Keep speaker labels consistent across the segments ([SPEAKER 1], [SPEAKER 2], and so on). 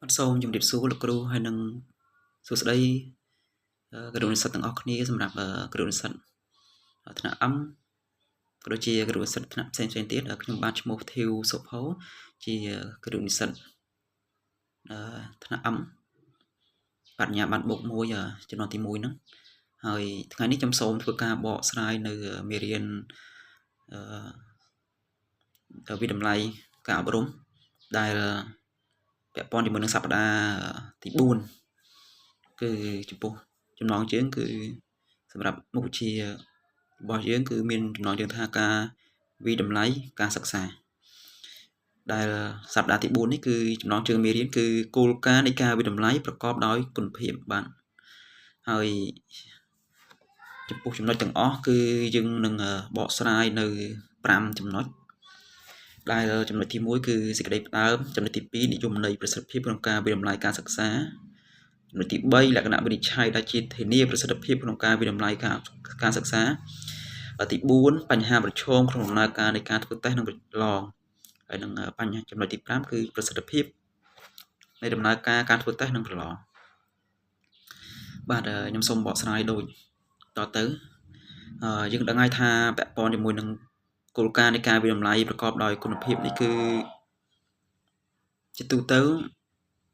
[SPEAKER 1] បាទសូមជម្រាបសួរលោកគ្រូហើយនិងសួស្តីគ្រូនិស្សិតទាំងអស់គ្នាសម្រាប់គ្រូនិស្សិតថ្នាក់ M ក៏ដូចជាគ្រូនិស្សិតថ្នាក់ផ្សេងៗទៀតខ្ញុំបាទឈ្មោះធីវសុផូជាគ្រូនិស្សិតថ្នាក់ M បញ្ញាបត្របូក1ជំនាន់ទី1ហ្នឹងហើយថ្ងៃនេះខ្ញុំសូមធ្វើការបកស្រាយនៅមេរៀនអឺវិតម្លៃការអប់រំដែលពាក់ព័ន្ធជាមួយនឹងសប្តាហ៍ទី4គឺចំពោះចំណងជើងគឺសម្រាប់មុខវិជ្ជារបស់យើងគឺមានចំណងជើងថាការវិតម្លៃការសិក្សាដែលសប្តាហ៍ទី4នេះគឺចំណងជើងមេរៀនគឺគោលការណ៍នៃការវិតម្លៃប្រកបដោយគុណភាពបាទហើយចំពោះចំណុចទាំងអស់គឺយើងនឹងបកស្រាយនៅ5ចំណុចដែលចំណុចទី1គឺសេចក្តីផ្ដើមចំណុចទី2និយមន័យប្រសិទ្ធភាពក្នុងការវិតម្លៃការសិក្សាចំណុចទី3លក្ខណៈវិនិច្ឆ័យដែលជាធានាប្រសិទ្ធភាពក្នុងការវិតម្លៃការសិក្សាទី4បញ្ហាប្រឈមក្នុងដំណើរការនៃការធ្វើតេស្តនិងប្រឡងហើយនឹងបញ្ហាចំណុចទី5គឺប្រសិទ្ធភាពនៃដំណើរការការធ្វើតេស្តនិងប្រឡងបាទខ្ញុំសូមបកស្រាយដូចតទៅយើងដឹងហើយថាពាក់ព័ន្ធជាមួយនឹងគោលការណ៍នៃការវិតម្លៃប្រកបដោយគុណភាពនេះគឺជាទូទៅ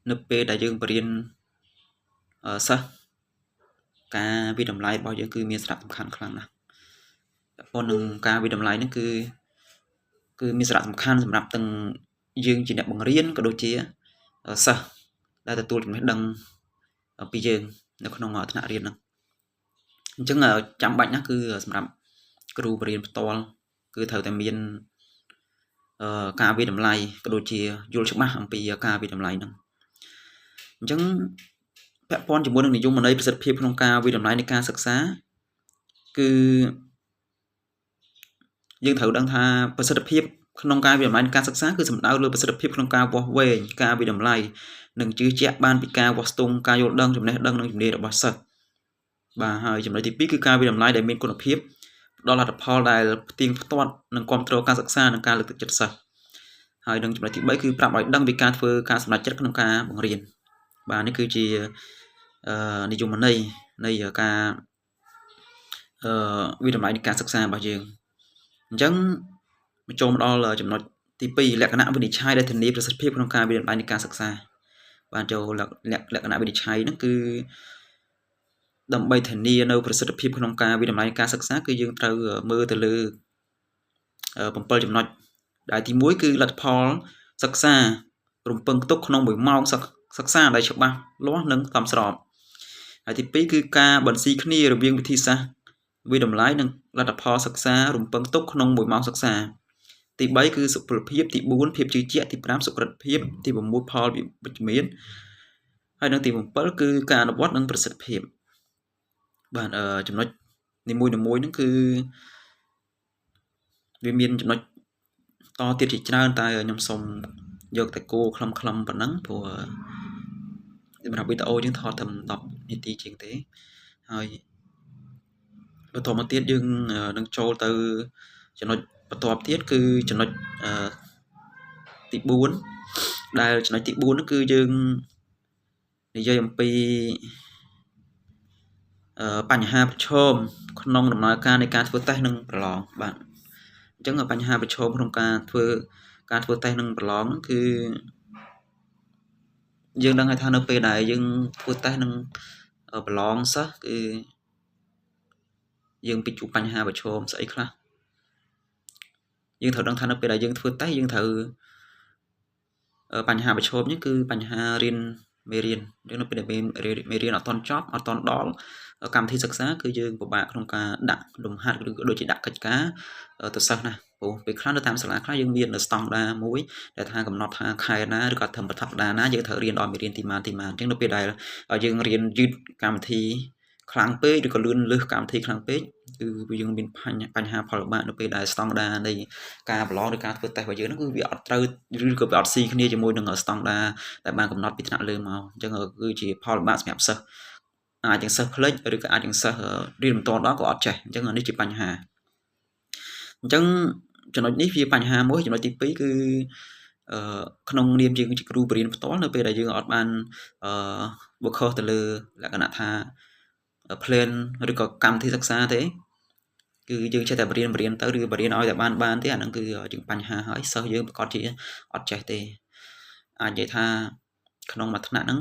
[SPEAKER 1] នៅពេលដែលយើងបរៀនសិស្សការវិតម្លៃរបស់យើងគឺមានសារៈសំខាន់ខ្លាំងណាស់ពាក់ព័ន្ធនឹងការវិតម្លៃហ្នឹងគឺមានសារៈសំខាន់សម្រាប់ទាំងយើងជាអ្នកបង្រៀនក៏ដូចជាសិស្សដែលទទួលចំណេះដឹងពីយើងនៅក្នុងថ្នាក់រៀនហ្នឹងអញ្ចឹងចាំបាច់ណាស់គឺសម្រាប់គ្រូបរៀនផ្ទាល់គឺត្រូវតែមានការវិតម្លៃក៏ដូចជាយល់ច្បាស់អំពីការវិតម្លៃហ្នឹងអញ្ចឹងពាក់ព័ន្ធជាមួយនឹងនិយមន័យប្រសិទ្ធភាពក្នុងការវិតម្លៃនៃការសិក្សាគឺយើងត្រូវដឹងថាប្រសិទ្ធភាពក្នុងការវិតម្លៃនៃការសិក្សាគឺសំដៅលើប្រសិទ្ធភាពក្នុងការវាស់វែងការវិតម្លៃនិងជឿជាក់បានពីការវាស់ស្ទង់ការយល់ដឹងចំណេះដឹងនិងជំនាញរបស់សិស្សបាទហើយចំណុចទី2គឺការវិតម្លៃដែលមានគុណភាពផ្ដល់លទ្ធផលដែលផ្ទៀងផ្ទាត់និងគ្រប់គ្រងការសិក្សានិងការលើកទឹកចិត្តសិស្សហើយនឹងចំណុចទី3គឺប្រាប់ឲ្យដឹងពីការធ្វើការសម្រេចចិត្តក្នុងការបង្រៀនបាទនេះគឺជានិយមន័យនៃការអឺវិតម្លៃនៃការសិក្សារបស់យើងអញ្ចឹងមកចូលមកដល់ចំណុចទី2លក្ខណៈវិនិច្ឆ័យដែលធានាប្រសិទ្ធភាពក្នុងការវិតម្លៃនៃការសិក្សាបាទចូលលក្ខណៈវិនិច្ឆ័យហ្នឹងគឺដើម្បីធានានៅប្រសិទ្ធភាពក្នុងការវិតម្លៃការសិក្សាគឺយើងត្រូវមើលទៅលើ7ចំណុចដែលទី1គឺលទ្ធផលសិក្សារំពឹងទុកក្នុង1ម៉ោងសិក្សាដែលច្បាស់លាស់និងសមស្របហើយទី2គឺការបន្ស៊ីគ្នារវាងវិធីសាស្ត្រវិតម្លៃនិងលទ្ធផលសិក្សារំពឹងទុកក្នុង1ម៉ោងសិក្សាទី3គឺសុពលភាពទី4ភាពជឿជាក់ទី5សុក្រិតភាពទី6ផលវិជ្ជមានហើយនិងទី7គឺការអនុវត្តនិងប្រសិទ្ធភាពបាទចំណុចនីមួយៗហ្នឹងគឺវាមានចំណុចតទៀតជាច្រើនតែខ្ញុំសូមយកតែគោខ្លឹមៗប៉ុណ្ណឹងព្រោះសម្រាប់វីដេអូយើងថតត្រឹម10នាទីជាងទេហើយបន្តមកទៀតយើងនឹងចូលទៅចំណុចបន្ទាប់ទៀតគឺចំណុចទី4ដែលចំណុចទី4នោះគឺយើងនិយាយអំពីបញ្ហាប្រឈមក្នុងដំណើរការនៃការធ្វើតេស្តនិងប្រឡងបាទអញ្ចឹងបញ្ហាប្រឈមក្នុងការធ្វើតេស្តនិងប្រឡងហ្នឹងគឺយើងដឹងហើយថានៅពេលដែលយើងធ្វើតេស្តនិងប្រឡងសិស្សគឺយើងពិជួបបញ្ហាប្រឈមស្អីខ្លះយើងត្រូវដឹងថានៅពេលដែលយើងធ្វើតេស្តយើងត្រូវបញ្ហាប្រឈមនេះគឺបញ្ហារៀនមេរៀនយើងនៅពេលដែលមេរៀនអត់ទាន់ចប់អត់ទាន់ដល់កម្មវិធីសិក្សាគឺយើងពិបាកក្នុងការដាក់លំហាត់ឬក៏ដូចជាដាក់កិច្ចការទៅសិស្សណាព្រោះពេលខ្លះនៅតាមសាលាខ្លះយើងមានស្តង់ដាមួយដែលថាកំណត់ថាខែណាឬក៏ធ្វើប្រថាប់ដាណាយើងត្រូវរៀនដល់មេរៀនទីម៉ានទីម៉ានអញ្ចឹងនៅពេលដែលយើងរៀនយឺតកម្មវិធីខ្លាំងពេកឬក៏លឿនលើសកម្មវិធីខ្លាំងពេកគឺយើងមានបញ្ហាផលលំបាកនៅពេលដែលស្តង់ដានៃការប្រឡងឬការធ្វើតេស្តរបស់យើងហ្នឹងគឺវាអត់ត្រូវឬក៏វាអត់ស៊ីគ្នាជាមួយនឹងស្តង់ដាដែលបានកំណត់ពីថ្នាក់លើមកអញ្ចឹងគឺជាផលលំបាកសម្រាប់សិស្សអាចទាំងសិស្សភ្លេចឬក៏អាចទាំងសិស្សរៀនមិនទាន់ដល់ក៏អត់ចេះអញ្ចឹងនេះជាបញ្ហាអញ្ចឹងចំណុចនេះវាបញ្ហាមួយចំណុចទី2គឺ ក្នុងនាមយើងជាគ្រូបរិញ្ញាផ្ទាល់នៅពេលដែលយើងអត់បានអឺបុខុសទៅលើលក្ខណៈថា plan ឬក៏កម្មវិធីសិក្សាទេគឺយើងចេះតែបរៀនទៅឬបរៀនឲ្យតែបានទេអាហ្នឹងគឺជាបញ្ហាហើយសិស្សយើងប្រកាសជាអត់ចេះទេអាចនិយាយថាក្នុងមួយថ្នាក់ហ្នឹង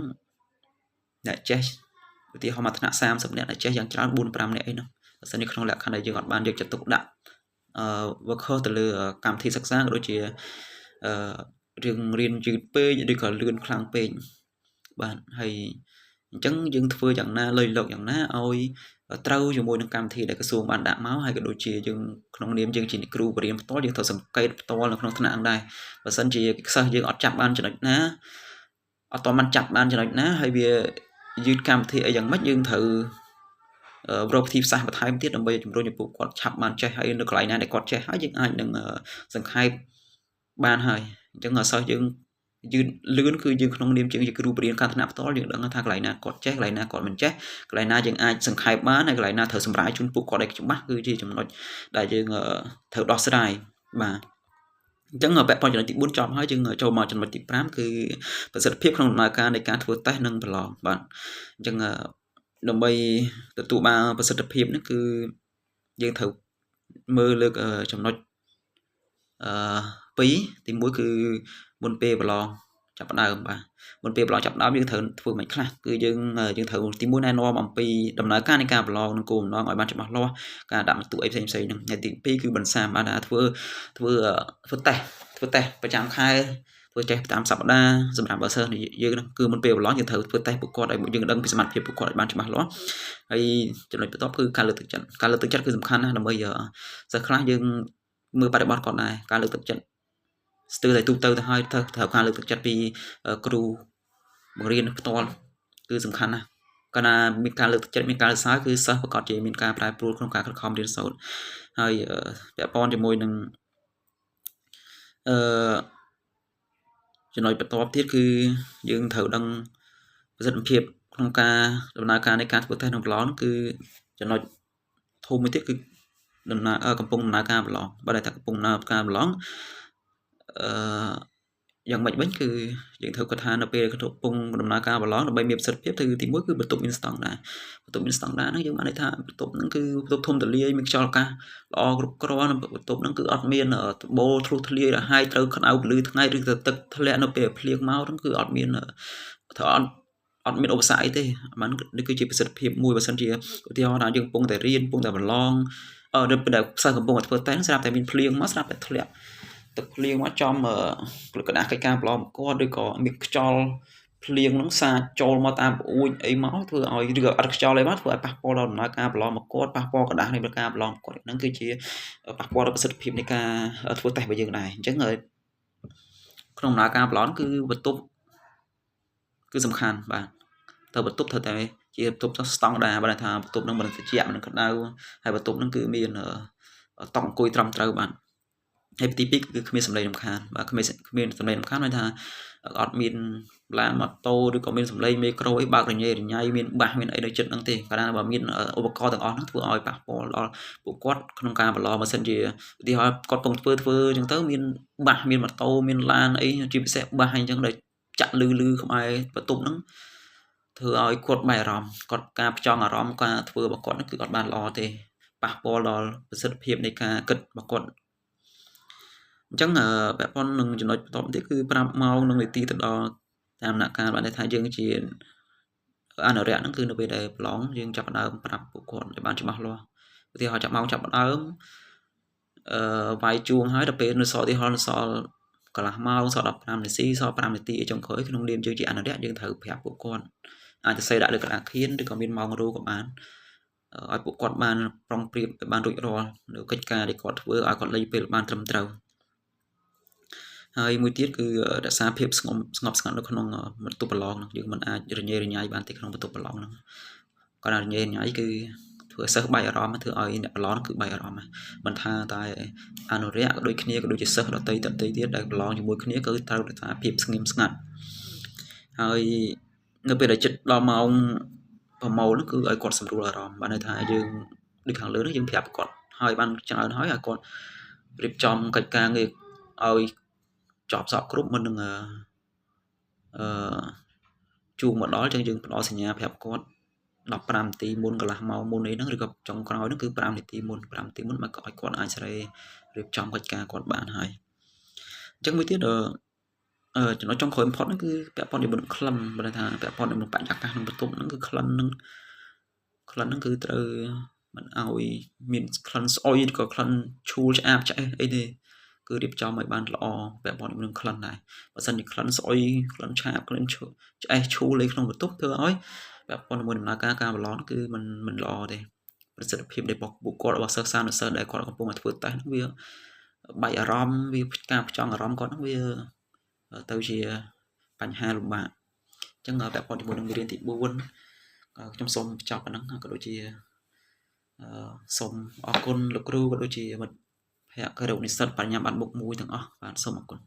[SPEAKER 1] អ្នកចេះឧទាហរណ៍មួយថ្នាក់30នាក់អ្នកចេះយ៉ាងច្រើន4 5នាក់អីហ្នឹងបើសិនជាក្នុងលក្ខខណ្ឌដែលយើងអត់បានយកចិត្តទុកដាក់work ទៅលើកម្មវិធីសិក្សាក៏ដូចជាអឺរឿងរៀនយឺតពេកឬក៏លឿនខ្លាំងពេកបាទហើយអញ្ចឹងយើងធ្វើយ៉ាងណាលុយលកយ៉ាងណាឲ្យត្រូវជាមួយនឹងកម្មវិធីដែលក្រសួងបានដាក់មកហើយក៏ដូចជាយើងក្នុងនាមយើងជាគ្រូបរិញ្ញាផ្ទាល់យើងត្រូវសង្កេតផ្ទាល់នៅក្នុងថ្នាក់ហ្នឹងដែរបើសិនជាសិស្សយើងអត់ចាប់បានចំណុចណាអត់តបានចាប់បានចំណុចណាហើយវាយឺតកម្មវិធីអីយ៉ាងម៉េចយើងត្រូវរកវិធីសាស្ត្របន្ថែមទៀតដើម្បីជំរុញឲ្យពួកគាត់ឆាប់បានចេះហើយនៅកន្លែងណាដែលគាត់ចេះហើយយើងអាចនឹងសង្ខេបបានហើយអញ្ចឹងសិស្សយើងយឺតលឿនគឺយើងក្នុងនាមជាគ្រូបរិញ្ញាការថ្នាក់ផ្ទាល់យើងដឹងថាកន្លែងណាគាត់ចេះកន្លែងណាគាត់មិនចេះកន្លែងណាយើងអាចសង្ខេបបានហើយកន្លែងណាត្រូវសម្រាយជូនពួកគាត់ឲ្យច្បាស់គឺជាចំណុចដែលយើងត្រូវដោះស្រាយបាទអញ្ចឹងពាក់ព័ន្ធចំណុចទី4ចប់ហើយយើងចូលមកចំណុចទី5គឺប្រសិទ្ធភាពក្នុងដំណើរការនៃការធ្វើតេស្តនិងប្រឡងបាទអញ្ចឹងដើម្បីទទួលបានប្រសិទ្ធភាពនេះគឺយើងត្រូវមើលលើកចំណុចអឺ2ទី1គឺមុនពេលប្រឡងចាប់ផ្ដើមបាទមុនពេលប្រឡងចាប់ផ្ដើមយើងត្រូវធ្វើមិនខ្លះគឺយើងត្រូវទី1ណែនាំអំពីដំណើរការនៃការប្រឡងនិងគោលបំណងឲ្យបានច្បាស់លាស់ការដាក់បន្ទុកអីផ្សេងផ្សេងហ្នឹងហើយទី2គឺបន្សាមបានថាធ្វើធ្វើធ្វើតេស្តធ្វើតេស្តប្រចាំខែធ្វើតេស្តតាមសប្តាហ៍សម្រាប់បើសិស្សយើងហ្នឹងគឺមុនពេលប្រឡងយើងត្រូវធ្វើតេស្តពួកគាត់ឲ្យយើងដឹងពីសមត្ថភាពពួកគាត់ឲ្យបានច្បាស់លាស់ហើយចំណុចបន្ទាប់គឺការលើកទឹកចិត្តការលើកទឹកចិត្តគឺសំខាន់ណាស់ដើម្បីសិស្សខ្លះយើងមើលបរិបទគាត់ដែរការលើកទឹកចិត្តស្ទើរតែទូទៅទៅហើយត្រូវការលើកទឹកចិត្តពីគ្រូបង្រៀនផ្ទាល់គឺសំខាន់ណាស់កាលណាមានការលើកទឹកចិត្តមានការសរសើរគឺសិស្សប្រកាសជាមានការប្រែប្រួលក្នុងការខិតខំរៀនសូត្រហើយពាក់ព័ន្ធជាមួយនឹងអឺចំណុចបន្ទាប់ទៀតគឺយើងត្រូវដឹងប្រសិទ្ធភាពក្នុងការដំណើរការនៃការធ្វើតេស្តក្នុងប្រឡងគឺចំណុចធំមួយទៀតគឺដំណើរកំពុងដំណើរការប្រឡងបើតែថាកំពុងដំណើរការប្រឡងអឺយ៉ាងម៉េចវិញគឺយើងត្រូវគាត់ថានៅពេលកំពុងដំណើរការប្រឡងដើម្បីមានប្រសិទ្ធភាពគឺទី1គឺបន្ទប់មានស្តង់ដារបន្ទប់មានស្តង់ដារហ្នឹងយើងបានន័យថាបន្ទប់ហ្នឹងគឺបន្ទប់ធំទូលាយមានខ្យល់អាកាសល្អគ្រប់គ្រាន់បន្ទប់ហ្នឹងគឺអត់មានដបូលធ្លុះធ្លាយរហាយត្រូវក្តៅពលឺថ្ងៃឬទៅទឹកធ្លាក់នៅពេលភ្លៀងមកហ្នឹងគឺអត់មានត្រូវអត់មានឧបសគ្គអីទេបាននេះគឺជាប្រសិទ្ធភាពមួយបើសិនជាឧទាហរណ៍ថាយើងកំពុងតែរៀនកំពុងតែប្រឡងនៅពេលដែលសិស្សកំពុងតែធ្វើតេស្តស្រាប់តែមានភ្លៀងមកស្រាប់តែធ្លាក់ទឹកភ្លៀងមកចំក្រដាសកិច្ចការប្រឡងគាត់ឬក៏មានខ្យល់ភ្លៀងហ្នឹងសាចចូលមកតាមប្អួយអីមកធ្វើឲ្យឬក៏អត់ខ្យល់អីមកធ្វើឲ្យប៉ះពាល់ដល់ដំណើរការប្រឡងមកគាត់ប៉ះពាល់ក្រដាសនៃការប្រឡងគាត់ហ្នឹងគឺជាប៉ះពាល់ដល់ប្រសិទ្ធភាពនៃការធ្វើតេស្តរបស់យើងដែរអញ្ចឹងក្នុងដំណើរការប្រឡងគឺបន្ទប់គឺសំខាន់បាទទៅបន្ទប់ត្រូវតែជាបន្ទប់ស្តង់ដារបើថាបន្ទប់ហ្នឹងមិនត្រជាក់មិនក្តៅហើយបន្ទប់ហ្នឹងគឺមានតុអង្គុយត្រឹមត្រូវបាទហើយទី2គឺគ្មានសម្លេងរំខានបាទគ្មានសម្លេងរំខានន័យថាអត់មានឡានម៉ូតូឬក៏មានសម្លេងមីក្រូអីបើករញ៉េរញ៉ៃមានបាសមានអីនៅចិត្តហ្នឹងទេកាលណាបើមានឧបករណ៍ទាំងអស់ហ្នឹងធ្វើឲ្យប៉ះពាល់ដល់ពួកគាត់ក្នុងការប្រឡងបើសិនជាឧទាហរណ៍គាត់កំពុងធ្វើអញ្ចឹងទៅមានបាសមានម៉ូតូមានឡានអីជាពិសេសបាសអីអញ្ចឹងដែលចាក់លឺលឺក្បែរបន្ទប់ហ្នឹងធ្វើឲ្យគាត់បែកអារម្មណ៍គាត់ការផ្ចង់អារម្មណ៍ការធ្វើរបស់គាត់ហ្នឹងគឺអត់បានល្អទេប៉ះពាល់ដល់ប្រសិទ្ធភាពនៃការគិតរបស់គាត់អញ្ចឹងពាក់ព័ន្ធនឹងចំណុចបន្ទាប់ទៀតគឺប្រាប់ម៉ោងនិងនាទីទៅដល់តាមដំណាក់កាលបានន័យថាយើងជាអនុរិយហ្នឹងគឺនៅពេលដែលប្រឡងយើងចាប់ផ្ដើមប្រាប់ពួកគាត់ឲ្យបានច្បាស់លាស់ឧទាហរណ៍ចាប់ម៉ោងចាប់ផ្ដើមវាយជួងហើយដល់ពេលនៅសល់ឧទាហរណ៍នៅសល់កន្លះម៉ោងសល់15នាទីសល់5នាទីអីចុងក្រោយក្នុងនាមយើងជាអនុរិយយើងត្រូវប្រាប់ពួកគាត់អាចទៅសេដាក់លើក្តារខៀនឬក៏មានម៉ោងរូក៏បានឲ្យពួកគាត់បានប្រុងប្រៀបឲ្យបានរួចរាល់នៅកិច្ចការដែលគាត់ធ្វើឲ្យគាត់លៃពេលបានត្រឹមត្រូវហើយមួយទៀតគឺរក្សាភាពស្ងប់ស្ងាត់នៅក្នុងបន្ទប់ប្រឡងហ្នឹងយើងមិនអាចរញ៉េរញ៉ៃបានទេក្នុងបន្ទប់ប្រឡងហ្នឹងគាត់ថារញ៉េរញ៉ៃគឺធ្វើឲ្យសិស្សបែកអារម្មណ៍ធ្វើឲ្យអ្នកប្រឡងគឺបែកអារម្មណ៍មិនថាតែអនុរិយក៏ដូចគ្នាក៏ដូចជាសិស្សដទៃទៀតដែលប្រឡងជាមួយគ្នាគឺត្រូវរក្សាភាពស្ងៀមស្ងាត់ហើយនៅពេលដែលចិត្តដល់ម៉ោងប្រមូលហ្នឹងគឺឲ្យគាត់សម្រួលអារម្មណ៍បានន័យថាយើងដូចខាងលើហ្នឹងយើងប្រាប់គាត់ហើយបានច្រើនហើយឲ្យគាត់រៀបចំកិច្ចការងារឲ្យ ចប់សពគ្រប់មុននឹងអឺជួងមកដល់ចឹងយើងផ្ដល់សញ្ញាប្រាប់គាត់15នាទីមុនកន្លះម៉ោងមុនអីហ្នឹងឬក៏ចុងក្រោយហ្នឹងគឺ5នាទីមុន5នាទីមុនមកឲ្យគាត់អាចសេរីរៀបចំកិច្ចការគាត់បានហើយអញ្ចឹងមួយទៀតអឺចំណុចចុងក្រោយបំផុតហ្នឹងគឺពាក់ព័ន្ធជាមួយនឹងក្លិនបើថាពាក់ព័ន្ធជាមួយនឹងបរិយាកាសក្នុងបន្ទប់ហ្នឹងគឺក្លិនហ្នឹងក្លិនហ្នឹងគឺត្រូវមិនឲ្យមានក្លិនស្អុយឬក៏ក្លិនឆួលឆ្អាបឆ្អេះអីទេគឺរៀបចំឲ្យបានល្អពាក់ព័ន្ធជាមួយនឹងក្លិនដែរបើសិនជាក្លិនស្អុយក្លិនឆាបក្លិនឆ្អេះឆួលអីក្នុងបន្ទប់ធ្វើឲ្យពាក់ព័ន្ធជាមួយដំណើរការការបន្លំគឺមិនល្អទេប្រសិទ្ធភាពនៃបុគ្គលរបស់សិស្សានុសិស្សដែលគាត់កំពុងតែធ្វើតេស្តហ្នឹងវាបែកអារម្មណ៍វាការផ្ចង់អារម្មណ៍គាត់ហ្នឹងវាទៅជាបញ្ហាលំបាកអញ្ចឹងពាក់ព័ន្ធជាមួយនឹងមេរៀនទី4ខ្ញុំសូមបញ្ចប់ប៉ុណ្ណឹងក៏ដូចជាសូមអរគុណលោកគ្រូក៏ដូចជាមិត្តភ័ក្តិគរុនិស្សិតបញ្ញាបត្រមុខមួយទាំងអស់បាទសូមអរគុណ។